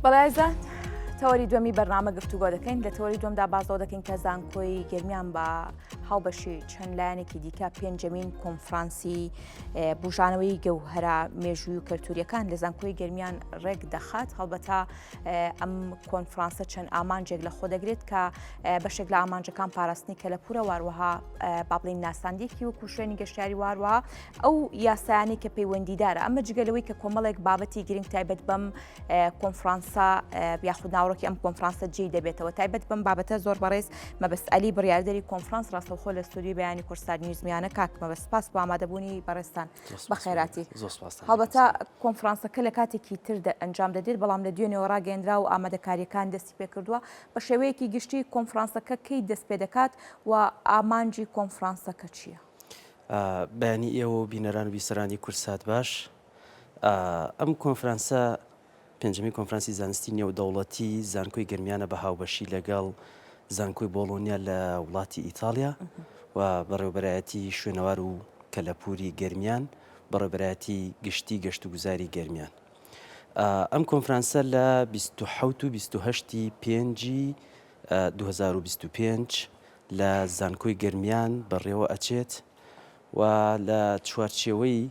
بەڵێ ئازیزان تەوەری دووەمی بەرنامە گفتوگۆ دەکەین لە تەوەری دووەمدا باس لەوە دەکەین کە زانکۆی گەرمیان بە هاوبەشی چەند لایەنێکی دیکە پێنجەمین کۆنفرانسی بژانەوەی گەوهرە مێژووی و کەلتوریەکان لە زانکۆی گەرمیان ڕێک دەخات هەڵبەتە ئەم کۆنفرانسە چەند ئامانجێک لە خۆ دەگرێت کە بەشێک لە ئامانجەکان پاراستنی کەلەپورە واروەها با بڵین ناساندێکی وەکو شوێنی گەشتیاری واروە ئەو یاسایانەی کە پەیوەندیدارە ئەمە جگە لەوەی کە کۆمەڵێک بابەتی گرنگ تایبەت بەم کۆنفرانسە یاخود ناوەڕۆکی ئەم کۆنفرانسە جێی دەبێتەوە تایبەت بەم بابەتە زۆر بەڕێز مەبەست عەلی بڕیاردەری کۆنفرانس ڕاستەوخۆ لە ستۆدیۆی بەیانی کوردستان نیوز میانە کاک مەبەست سپاس بۆ ئامادەبوونی بەڕێزتان بەخێراتی هەڵبەتە کۆنفرانسەکە لە کاتێکی تر ئەنجام دەدرێت بەڵام لە دوێنێوە ڕاگەیەندرا و ئامادەکاریەکان دەستی پێکردووە بە شێوەیەکی گشتی کۆنفرانسەکە کەی دەست پێ دەکات و ئامانجی کۆنفرانسەکە چییە؟ بەیانی ئێوە و بینەران و بیسەرانی کوردسات باش. ئەم کۆنفرانسە پێنجەمین کۆنفرانسی زانستی نێودەوڵەتی زانکۆی گەرمیانە بە هاوبەشی لەگەڵ زانکۆی بۆڵۆنیا لە وڵاتی ئیتاڵیا و بەڕێوەبەرایەتی شوێنەوار و کەلەپوری گەرمیان بەڕێوەبەرایەتی گشتی گەشتوگوزاری گەرمیان. ئەم کۆنفرانسە لە 27 و 28 پێنجی 2025 لە زانکۆی گەرمیان بەڕێوە ئەچێت و لە چوارچێوەی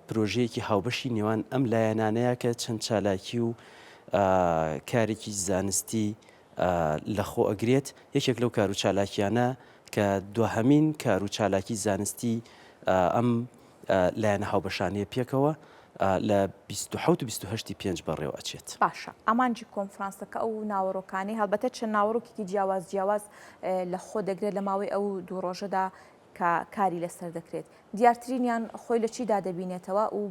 پرۆژەیەکی هاوبەشی نێوان ئەم لایەنانەیە کە چەند چالاکی و کارێکی زانستی لەخۆ ئەگرێت، یەکێک لەو کار و چالاکیانە کە دواهەمین کار و چالاکی زانستی ئەم لایەنە هاوبەشانەیە پێکەوە لە 27 و 28 پێنج بەڕێوە ئەچێت. باشە ئامانجی کۆنفرانسەکە ئەو ناوەڕۆکانەی هەڵبەتە چەند ناوەڕۆکێکی جیاواز جیاواز لە خۆ دەگرێت لە ماوەی ئەو دوو ڕۆژەدا کە کاری لەسەر دەکرێت دیارترینیان خۆی لە چیدا دەبینێتەوە و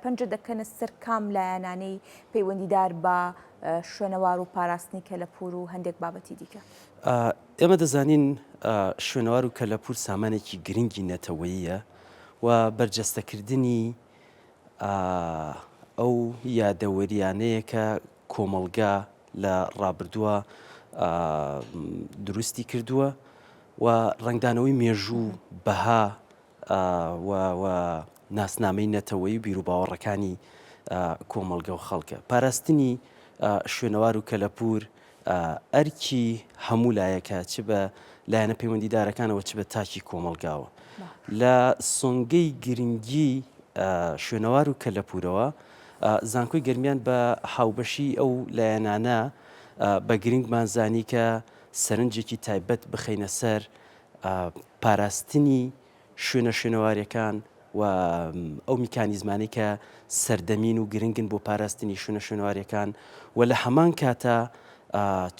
پەنجە دەکەنە سەر کام لایەنانەی پەیوەندیدار بە شوێنەوار و پاراستنی کەلەپوور و هەندێک بابەتی دیکە؟ ئێمە دەزانین شوێنەوار و کەلەپوور سامانێکی گرنگی نەتەوەییە و بەرجەستەکردنی ئەو یادەوەریانەیە کە کۆمەڵگا لە ڕابردووە دروستی کردووە و ڕەنگدانەوەی مێژوو، بەها و و ناسنامەی نەتەوەیی و بیروباوەڕەکانی کۆمەڵگە و خەڵکە. پاراستنی شوێنەوار و کەلەپوور ئەرکی هەموو لایەکە چ بە لایەنە پەیوەندیدارەکانەوە چ بە تاکی کۆمەڵگاوە. لە سۆنگەی گرنگی شوێنەوار و کەلەپوورەوە زانکۆی گەرمیان بە هاوبەشی ئەو لایەنانە بە گرنگمان زانی کە سەرنجێکی تایبەت بخەینە سەر پاراستنی شوێنە شوێنەواریەکان و ئەو میکانیزمانەی کە سەردەمین و گرنگن بۆ پاراستنی شوێنە شوێنەواریەکان و لە هەمان کاتا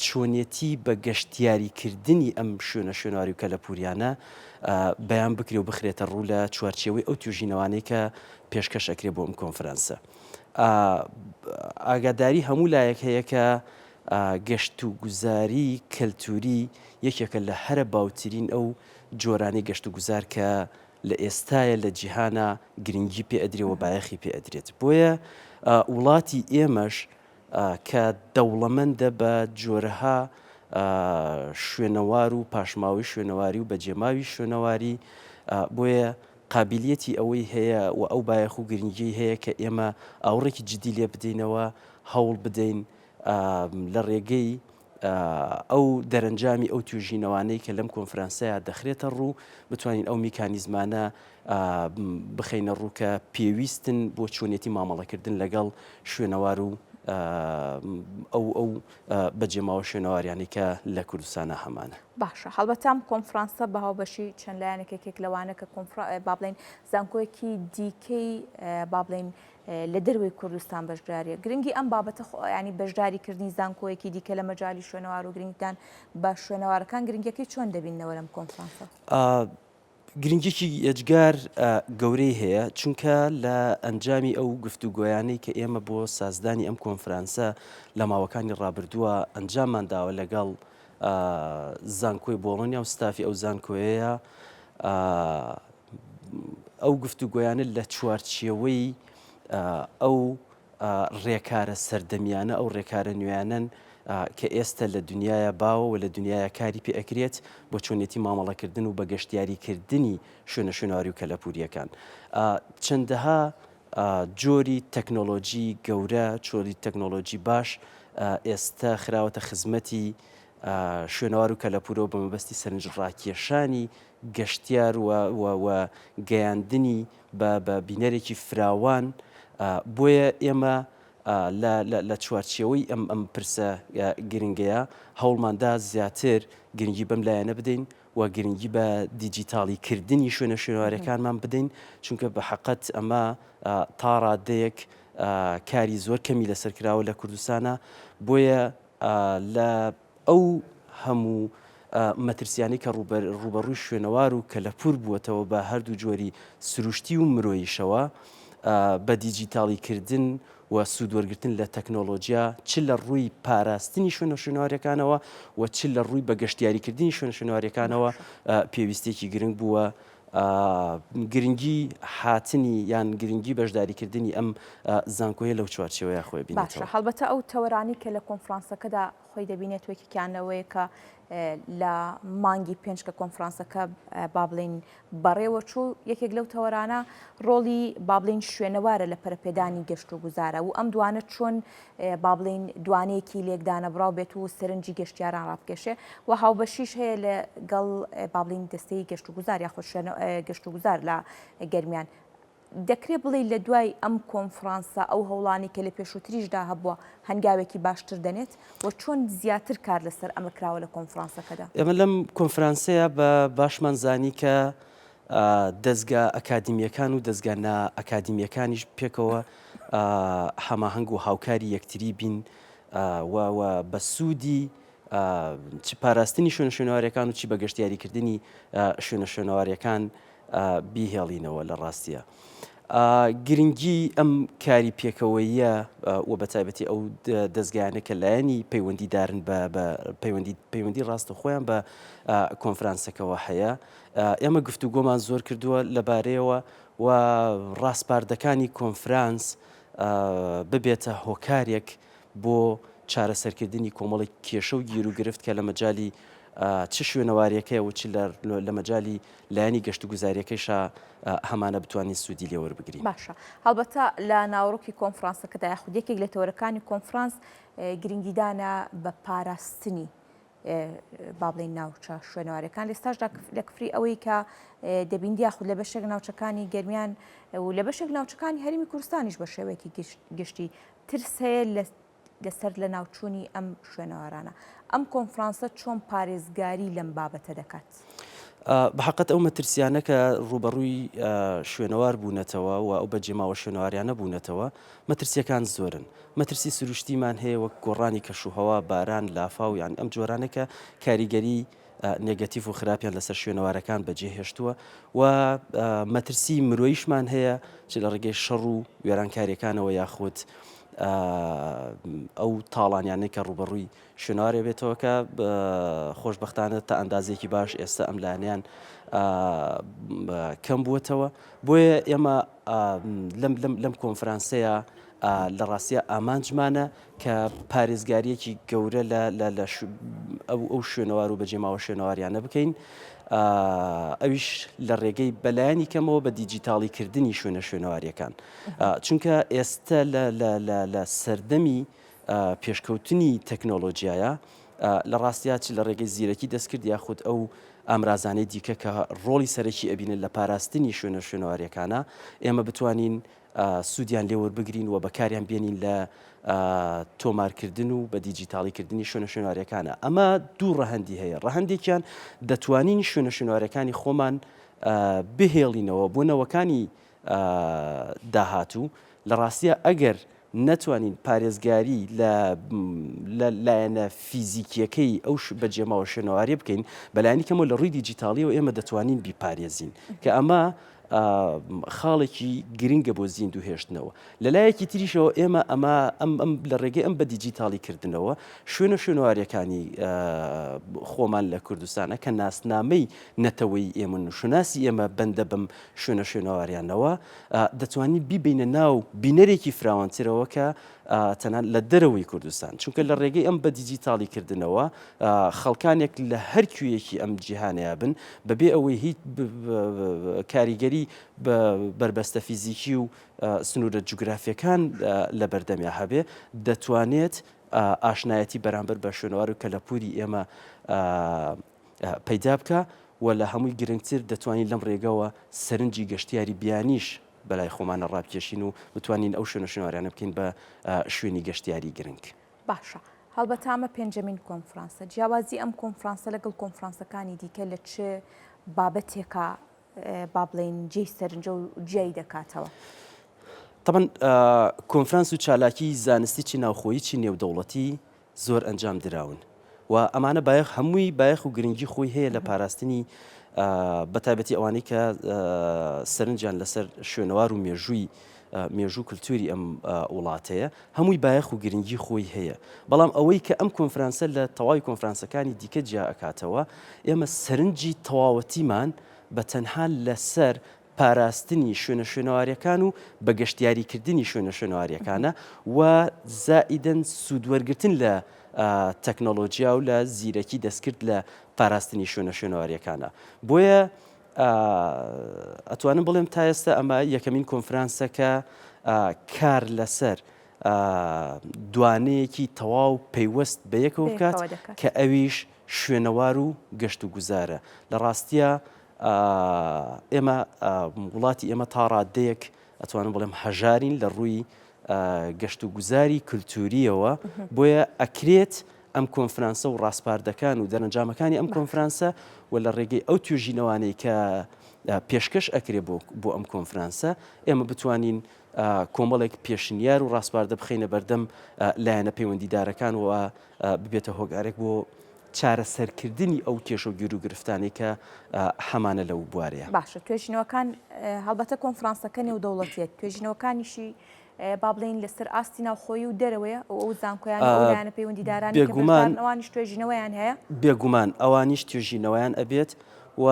چۆنیەتی بە گەشتیاریکردنی ئەم شوێنە شوێنەواری و کەلەپوریانە بەیان بکرێ و بخرێتە ڕوو لە چوارچێوەی ئەو توێژینەوانەی کە پێشکەش ئەکرێ بۆ ئەم کۆنفرانسە. ئاگاداری هەموو لایەک هەیە کە گەشتوگوزاری کەلتوری یەکێکە لە هەرە باوترین ئەو جۆرانەی گەشتوگوزار کە لە ئێستایە لە جیهانا گرنگی پێ ئەدرێ و بایەخی پێ ئەدرێت بۆیە وڵاتی ئێمەش کە دەوڵەمەندە بە جۆرەها شوێنەوار و پاشماوەی شوێنەواری و بەجێماوی شوێنەواری بۆیە قابیلیەتی ئەوەی هەیە و ئەو بایەخ و گرنگیەی هەیە کە ئێمە ئاوڕێکی جدی لێ بدەینەوە هەوڵ بدەین لە ڕێگەی ئەو دەرەنجامی ئەو توێژینەوانەی کە لەم کۆنفرانسەیا دەخرێتە ڕوو بتوانین ئەو میکانیزمانە بخەینە ڕوو کە پێویستن بۆ چۆنیەتی مامەڵەکردن لەگەڵ شوێنەوار و ئەو ئەو بەجێماوە شوێنەواریانەی کە لە کوردستانە هەمانە. باشە هەڵبەتە ئەم کۆنفرانسە بە هاوبەشی چەند لایەنێک یەکێک لەوانە کە کۆنفرا با بڵێین زانکۆیەکی دیکەی با بڵێین لە دەروەی کوردستان بەشداریە گرنگی ئەم بابەتە ینی بەشداری کردنی زانکۆیەکی دیکە لە مەجای شوێنەوار و گرنگدان بە شوێنەوارەکان گرنگەکەی چۆن دەبینەوە لەم کۆنفرانسە؟ گرنگیی ئێجگار گەورەی هەیە، چونکە لە ئەنجامی ئەو گفتوگۆیانەی کە ئێمە بۆ سازدانی ئەم کۆنفرانسە لە ماوەکانی ڕابردووە ئەنجاممان داوە لەگەڵ زانکۆی بۆڵۆنیا و ستافی ئەو زانکۆیەیە ئەو گفتوگۆیانە لە چوارچێوەی ئەو ڕێکارە سەردەمیانە، ئەو ڕێکارە نوێیانەن کە ئێستە لە دنیایا باوە و لە دنیایا کاری پێ ئەکرێت بۆ چۆنیەتی مامەڵەکردن و بە گەشتیاریکردنی شوێنە شوێنەواری و کەلەپوورییەکان. چەندەها. جۆری تەکنۆلۆجی گەورە، جۆری تەکنۆلۆجی باش ئێستە خراوەتە خزمەتی شوێنەوار و کەلەپوورەوە بە مەبەستی سەرنجڕاکێشانی گەشتیار و و گەیاندنی بە بە بینەرێکی فراوان، بۆیە ئێمە لە لە چوارچێوەی ئەم ئەم پرسە گرنگەیە هەوڵمان دا زیاتر گرنگی بەم لایەنە بدەین و گرنگی بە دیجیتاڵی کردنی شوێنە شوێنەوارەکانمان بدەین، چونکە بە حەقەت ئەمە تا ڕادەیەک کاری زۆر کەمی لەسەر کراوە لە کوردستانا، بۆیە لە ئەو هەموو مەترسیانەی کە ڕووبەڕووی شوێنەوار و کەلەپوور بووەتەوە بە هەردوو جۆری سروشتی و مرۆییشەوە، بە دیجیتاڵیکردن و سوودوەرگرتن لە تەکنۆلۆجیا چ لە ڕووی پاراستنی شوێنە شوێنەوارییەکانەوە و چ لە ڕووی بە گەشتیاریکردنی شوێنە شوێنەوارییەکانەوە پێویستییەکی گرنگ بووە. گرنگی هاتنی یان گرنگی بەشداریکردنی ئەم زانکۆیە لەو چوارچێوەیە خۆی بینێتەوە. باشە هەڵبەتە ئەو تەوەرانەی کە لە کۆنفرانسەکەدا خۆی دەبینێت یەکێکیان لەوەیە کە لە مانگی پێنج کە کۆنفرانسەکە با بڵێین بەڕێوە چوو یەکێک لەو تەوەرانە ڕۆڵی با بڵێین شوێنەوارە لە پەرەپێدانی گەشت و گوزارە و ئەم دوانە چۆن با بڵێین دوانەیەکی لێکدانەبڕاو بێت و سەرنجی گەشتیاران ڕابکێشێ و هاوبەشیش هەیە لەگەڵ با بڵێین دەستەی گەشت و گوزار یاخود شوێن گەشت و گوزار لە گەرمیان. دەکرێ بڵێی لە دوای ئەم کۆنفرانسە ئەو هەوڵانەی کە لە پێشووتریشدا هەبووە هەنگاوێکی باشتر دەنێت و چۆن زیاتر کار لەسەر ئەمە کراوە لە کۆنفرانسەکەدا؟ ئێمە لەم کۆنفرانسەیە بە باشمان زانی کە دەزگا ئەکادیمییەکان و دەزگا نا ئەکادیمییەکانیش پێکەوە هەماهەنگ و هاوکاری یەکتری بین و و بە سوودی چ پاراستنی شوێنە شوێنەواریەکان و چی بە گەشتیاریکردنی شوێنە شوێنەواریەکان بیهێڵینەوە لە ڕاستیە. گرنگی ئەم کاری پێکەوەیە و بە تایبەتی ئەو دەزگایانە کە لایەنی پەیوەندیدارن بە پەیوەندی پەیوەندی ڕاستە خۆیان بە کۆنفرانسەکەوە هەیە ئێمە گفتوگۆمان زۆر کردووە لەبارەیەوە و ڕاسپاردەکانی کۆنفرانس ببێتە هۆکارێک بۆ چارەسەرکردنی کۆمەڵێک کێشە و گیروگرفت کە لە مەجالی چ شوێنەواریەکەی و چ لە مەجالی لایەنی گەشتوگوزاریەکەیشا هەمانە بتوانین سوودی لێ وەربگرین. باشە هەڵبەتە لە ناوەڕۆکی کۆنفرانسەکەدا یاخود یەکێک لە تەوەرەکانی کۆنفرانس گرنگیدانە بە پاراستنی با بڵێین ناوچە شوێنەوارەکان لێستاشدا لە کفری ئەوەی کە دەبیندی یاخود لە بەشێک ناوچەکانی گەرمیان و لە بەشێک ناوچەکانی هەرمی کوردستانیش بە شێوەیەکی گشتی ترس هەیە لەسەر لەناوچوونی ئەم شوێنەوارانە. ئەم کۆنفرانسە چۆن پارێزگاری لەم بابەتە دەکات؟ بە حەقت ئەو مەترسیانە کە ڕووبەڕووی شوێنەوار بوونەتەوە و ئەو بەجێماوە شوێنەواریانە بوونەتەوە، مەترسییەکان زۆرن. مەترسی سروشتیمان هەیە وەک گۆڕانی کەشوهەوا، باران، لافاو یان ئەم جۆرانە کە کاریگەری نێگەتیڤ و خراپیان لەسەر شوێنەوارەکان بەجێهێشتووە و مەترسی مرۆیشمان هەیە چ لە ڕێگەی شەڕ و وێرانکاریەکانەوە یاخود ئەو تاڵانیانەی کە ڕوبەڕووی شوێنەوارێ بێتەوە کە خۆشببختانە تا ئەندازێکی باش ئێستا ئەم لایەنیان کەم بووەتەوە بۆیە ئێمە لەم لەم لەم کۆنفرانسەیە لە ڕاستیا ئامانجمانە کە پارێزگارییەکی گەورە لە لە لە ئەو ئەو شوێنەوار و بەجێماوە شوێنەواریانە بکەین ئەویش لە ڕێگەی بەلایەنی کەمەوە بە دیجیتاڵی کردنی شوێنە شوێنەواریەکان چونکە ئێستا لە لە لە لە سەردەمی پێشکەوتنی تەکنۆلۆژیایە لە ڕاستیا چ لە ڕێگەی زیرەکی دەستکرد یاخود ئەو ئامرازانەی دیکە کە ڕۆڵی سەرەکی ئەبینن لە پاراستنی شوێنە شوێنەواریەکانە ئێمە بتوانین سوودیان لێ وەربگرین و بەکاریان بێنین لە تۆمارکردن و بە دیجیتاڵیکردنی شوێنە شوێنەواریەکانە. ئەمە دوو ڕەهەندی هەیە، ڕەهەندێکیان دەتوانین شوێنە شوێنەواریەکانی خۆمان بهێڵینەوە بۆ نەوەکانی داهاتوو، لە ڕاستیا ئەگەر نەتوانین پارێزگاری لە لە لایەنە فیزیکیەکەی ئەو بەجێماوە شوێنەواریە بکەین، بەلایەنی کەمەوە لە ڕووی دیجیتاڵیەوە ئێمە دەتوانین بیپارێزین کە ئەمە خاڵێکی گرنگە بۆ زیندوو هێشتنەوە. لە لایەکی تریشەوە ئێمە ئەمە ئەم ئەم لە ڕێگەی ئەم بە دیجیتاڵی کردنەوە شوێنە شوێنەواریەکانی خۆمان لە کوردستانە کە ناسنامەی نەتەوەی ئێمن و شوناسی ئێمە بەندە بەم شوێنە شوێنەواریانەوە دەتوانین بیبینە ناو بینەرێکی فراوانترەوە کە. تەنانەت لە دەرەوەی کوردستان، چونکە لە ڕێگەی ئەم بە دیجیتاڵی کردنەوە خەڵکانێک لە هەر کوێیەکی ئەم جیهانەیا بن بەبێ ئەوەی هیچ کاریگەری بە بەربەستە فیزیکی و سنوورە جوگرافیەکان لە بەردەمیا هەبێ دەتوانێت ئاشنایەتی بەرامبەر بە شوێنەوار و کەلەپوری ئێمە پەیدا بکا و لە هەمووی گرنگتر دەتوانین لەم ڕێگەوە سەرنجی گەشتیاری بیانیش بەلای خۆمانە ڕابکێشین و بتوانین ئەو شوێنە شوێنەواریانە بکەین بە شوێنی گەشتیاری گرنگ. باشە هەڵبەتە ئەمە پێنجەمین کۆنفرانسە، جیاوازی ئەم کۆنفرانسە لەگەڵ کۆنفرانسەکانی دیکە لە چ بابەتێکا با بڵێین جێی سەرنجە و جیای دەکاتەوە؟ تەبعەن کۆنفرانس و چالاکی زانستی چی ناوخۆیی چی نێودەوڵەتی زۆر ئەنجام دراون و ئەمانە بایەخ هەمووی بایەخ و گرنگی خۆی هەیە لە پاراستنی بەتایبەتی ئەوانەی کە سەرنجیان لەسەر شوێنەوار و مێژووی مێژوو کللتوری ئەم وڵاتەیە هەمووی بایەخ و گرنگی خۆی هەیە بەڵام ئەوەی کە ئەم کۆنفرانسە لە تەواوی کۆنفرانسەکانی دیکە جیا ئەکاتەوە ئێمە سەرنجی تەواوەتیمان بە تەنها لەسەر پاراستنی شوێنە شوێنەواریەکان و بە گەشتیاری کردنی شوێنە شوێنەواریەکانە و زائیدەن سوودوەرگرتن لە تەکنەڵۆجیا و لە زیرەکی دەستکرد لە پاراستنی شوێنە شوێنەواریەکانە بۆیە ئەتوانم بڵێم تا ئێستا ئەمە یەکەمین کۆنفرانسە کە کار لەسەر دوانەیەکی تەواو پەیوەست بە یەکەوە بکات کە ئەویش شوێنەوار و گەشت و گوزارە لە ڕاستیە ئێمە وڵاتی ئێمە تا ڕاددەیەک ئەتوانم بڵێم هەژارین لە ڕووی گەشت و گوزاری کللتوریەوە بۆیە ئەکرێت ئەم کۆنفرانسە و ڕاسپاردەکان و دەرەنجامەکانی ئەم کۆنفرانسە و لە ڕێگەی ئەو توێژینەوانەی کە پێشکەش ئەکرێ بۆ بۆ ئەم کۆنفرانسە ئێمە بتوانین کۆمەڵێک پێشنیار و ڕاسپاردە بخەینە بەردەم لایەنە پەیوەندیدارەکان و ببێتە هۆکارێک بۆ چارەسەرکردنی ئەو کێشە و گیروگرفتانەی کە هەمانە لەو بوارەیە. باشە توێژینەوەکان هەڵبەتە کۆنفرانسەکە نێودەوڵەتیە توێژینەوەکانیشی با بڵێین لەسەر ئاستی ناوخۆیی و دەرەوەیە و ئەو زانکۆیان و ئەو لایەنە پەیوەندیدارانەی کە بێگومان بەشدارن ئەوانیش توێژینەوەیان هەیە؟ بێگومان ئەوانیش توێژینەوەیان ئەبێت و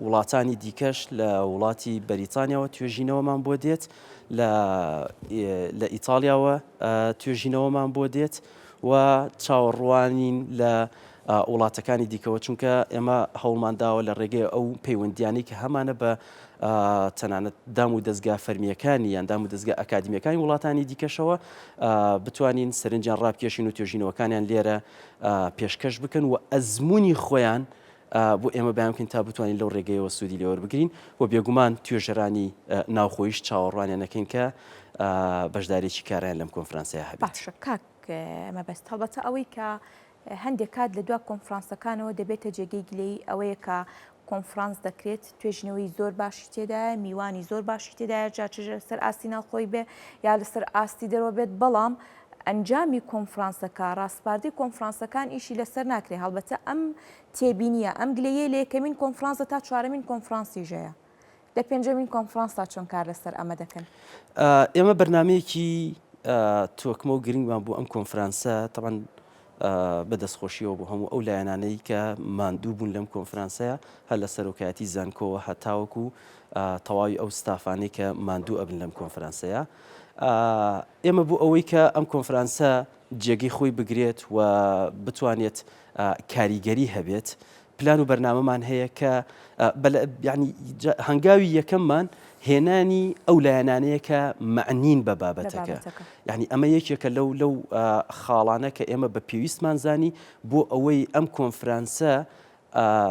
وڵاتانی دیکەش لە وڵاتی بەریتانیاوە توێژینەوەمان بۆ دێت لە لە ئیتاڵیاوە توێژینەوەمان بۆ دێت و چاوەڕوانین لە وڵاتەکانی دیکەوە، چونکە ئێمە هەوڵمان داوە لە ڕێگەی ئەو پەیوەندیانەی کە هەمانە بە تەنانەت دام و دەزگا فەرمییەکانی یان دام و دەزگا ئەکادیمییەکانی وڵاتانی دیکەشەوە بتوانین سەرنجیان ڕابکێشین و توێژینەوەکانیان لێرە پێشکەش بکەن و ئەزموونی خۆیان بۆ ئێمە بەیان بکەین تا بتوانین لەو ڕێگەیەوە سوودی لێوەربگرین و بێگومان توێژەرانی ناوخۆیش چاوەڕوانیان نەکەین کە بەشدارێکی کارایان لەم کۆنفرانسەیە هەبێت. باشە کاک مەبەست هەڵبەتە ئەوەی کە هەندێک کات لە دوا کۆنفرانسەکانەوە دەبێتە جێگەی گلەیی ئەوەیە کە کۆنفرانس دەکرێت توێژینەوەی زۆر باشی تێدایە میوانی زۆر باشی تێدایە جا چ لەسەر ئاستی ناوخۆی بێ یا لەسەر ئاستی دەرەوە بێت بەڵام ئەنجامی کۆنفرانسەکە ڕاسپاردەی کۆنفرانسەکان ئیشی لەسەر ناکرێ هەڵبەتە ئەم تێبینیە ئەم گلەیەی لە یەکەمین کۆنفرانسە تا چوارەمین کۆنفرانسیش هەیە لە پێنجەمین کۆنفرانسدا چۆن کار لەسەر ئەمە دەکەن؟ ئێمە بەرنامەیەکی تۆکمە و گرنگمان بۆ ئەم کۆنفرانسە تەبعەن بە دەستخۆشیەوە بۆ هەموو ئەو لایەنانەی کە ماندوو بوون لەم کۆنفرانسەیە هەر لە سەرۆکایەتی زانکۆوە هەتاوەکو تەواوی ئەو ستافانەی کە ماندوو ئەبن لەم کۆنفرانسەیە ئێمە بۆ ئەوەی کە ئەم کۆنفرانسە جێگەی خۆی بگرێت و بتوانێت کاریگەری هەبێت پلان و بەرنامەمان هەیە کە یعنی هەنگاوی یەکەممان هێنانی ئەو لایەنانەیە کە مەعنین بە بابەتەکە یعنی ئەمە یەکێکە لەو لەو خاڵانە کە ئێمە بە پێویستمان زانی بۆ ئەوەی ئەم کۆنفرانسە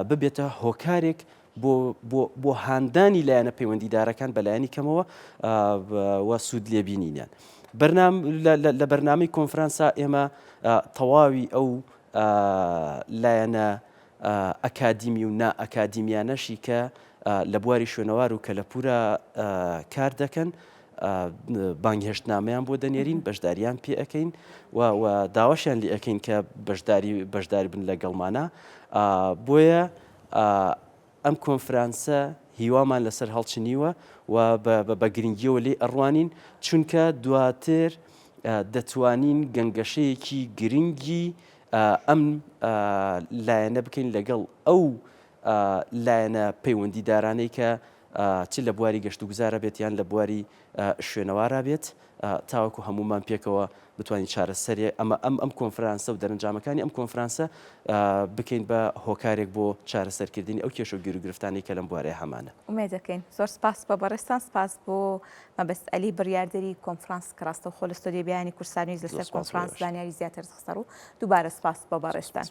ببێتە هۆکارێک بۆ بۆ بۆ هاندانی لایەنە پەیوەندیدارەکان بەلایەنی کەمەوە و سوود لێبینینیان. بەرنام لە بەرنامەی کۆنفرانسا ئێمە تەواوی ئەو لایەنە ئەکادیمی و نا ئەکادیمیانەشی کە لە بواری شوێنەوار و کەلەپوورە کار دەکەن بانگهێشتنامەیان بۆ دەنێرین بەشداریان پێ ئەەکەین و داواشیان لێ ئەەکەین کە بەشداری بەشداری بن لەگەڵمانە بۆیە ئەم کۆنفرانسە هیوامان لەسەر هەڵچنیوە و بە گرنگیەوە لێی ئەڕوانین، چونکە دواتر دەتوانین گەنگەشەیەکی گرنگی ئەم لایەنە بکەین لەگەڵ ئەو لایەنە پەیوەندیدارانەی کە چ لە بواری گەشتوگوزارە بێت یان لە بواری شوێنەوارا بێت. تاوەکو هەموومان پێکەوە بتوانین چارەسەرێ ئەمە ئەم ئەم کۆنفرانسە و دەرەنجامەکانی ئەم کۆنفرانسە بکەین بە هۆکارێک بۆ چارەسەرکردنی ئەو کێشە و گیروگرفتانەی کە لەم بوارەیە هەمانە. ئومێد دەکەین. زۆر سپاس بۆ بەڕێزتان، سپاس بۆ مەبەست عەلی بڕیاردەری کۆنفرانس کە ڕاستەوخۆ لە ستۆدیۆی بەیانی کوردستان نیوز لەسەر کۆنفرانس زانیاری زیاترت خستە ڕوو. دووبارە سپاس بۆ بەڕێزتان.